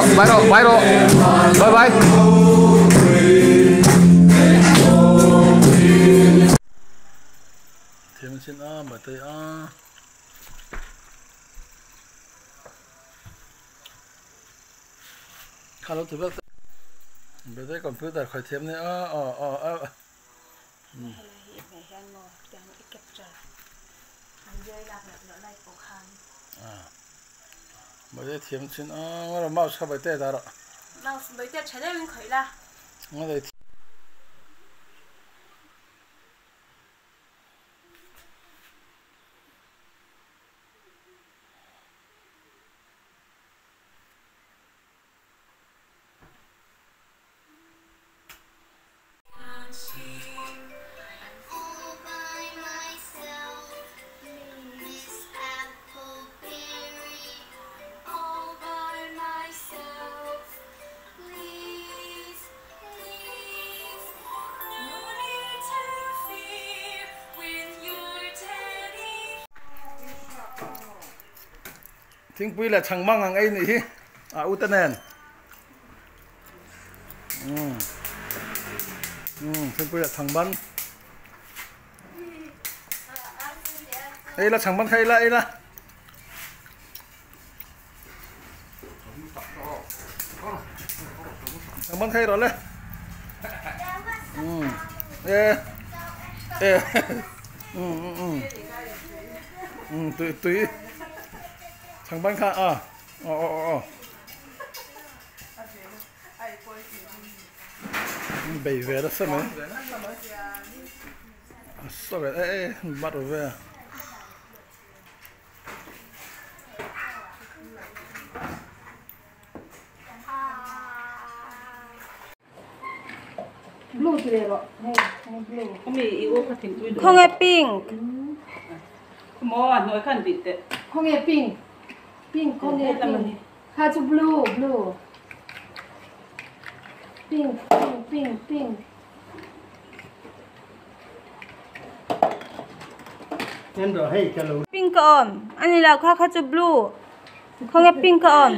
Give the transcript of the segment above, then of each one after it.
Bye rawh bye rawh bye rawh bye bye. Thiam sin a batei a. Kha lo ti vel ta. Batei computer khawi thiam nia a aw aw a. Baite thiam chin a ngawr mouse kha baite dah rawh. Mouse baite tha deuhin khawih la. Ngawr Thingpui leh chhang mang ang ei nih hi a ute nen. Umm umm thingpui leh chhang ban ei la chhang ban kha ei la ei la. Chhang ban kha ei rawh le. Umm e e umm umm umm umm tui tui chhang ban kha a aw aw aw aw. Bei ve nasa mai a saw ve e e bat ve a. Khawnge pink. Khawnge pink pink khawnge pink. Kha chu blue blue pink pink pink pink. Pink a awm a ni lo kha kha chu blue khawnge pink a awm.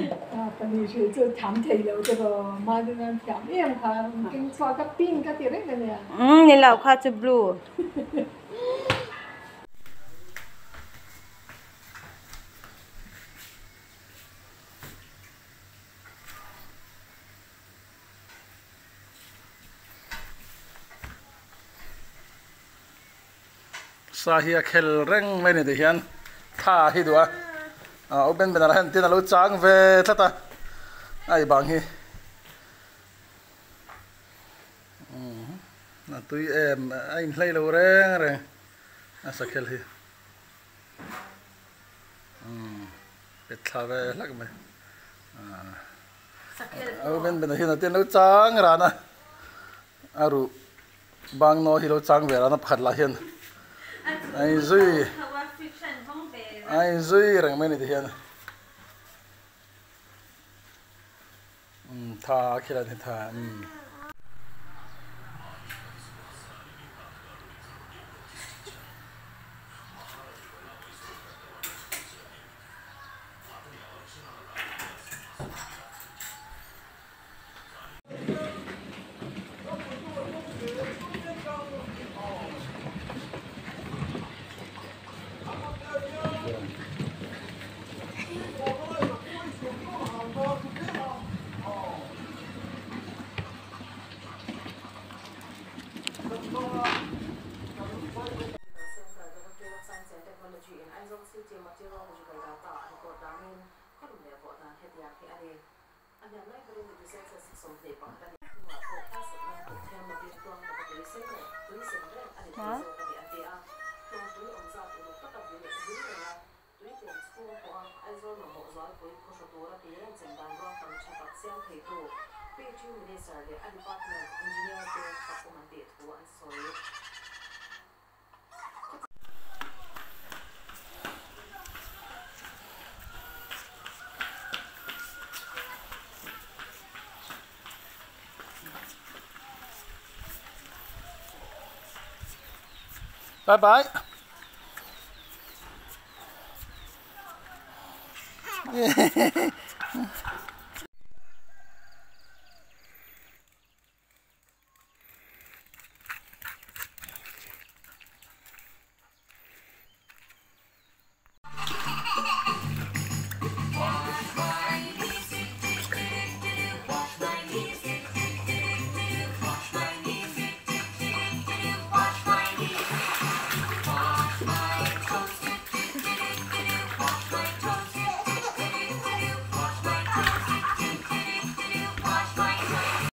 Umm ni lo kha chu blue. Sa hi a khel reng mai a ni tih hian thla hi duh a ah open banner ah hian tin a lo chang ve tlat a a ih bang hi umm a tui em a inhlei lo reng reng a sa khel hi. Umm pet thla ve hlak mai ah a ben ben ah hian a ten lo chang ran a a ruh bang nawi hi lo chang ve ran a pakhat lah hian a inzui a inzui reng mai a ni ti hian umm tha a khel a ni tha umm. Bye bye.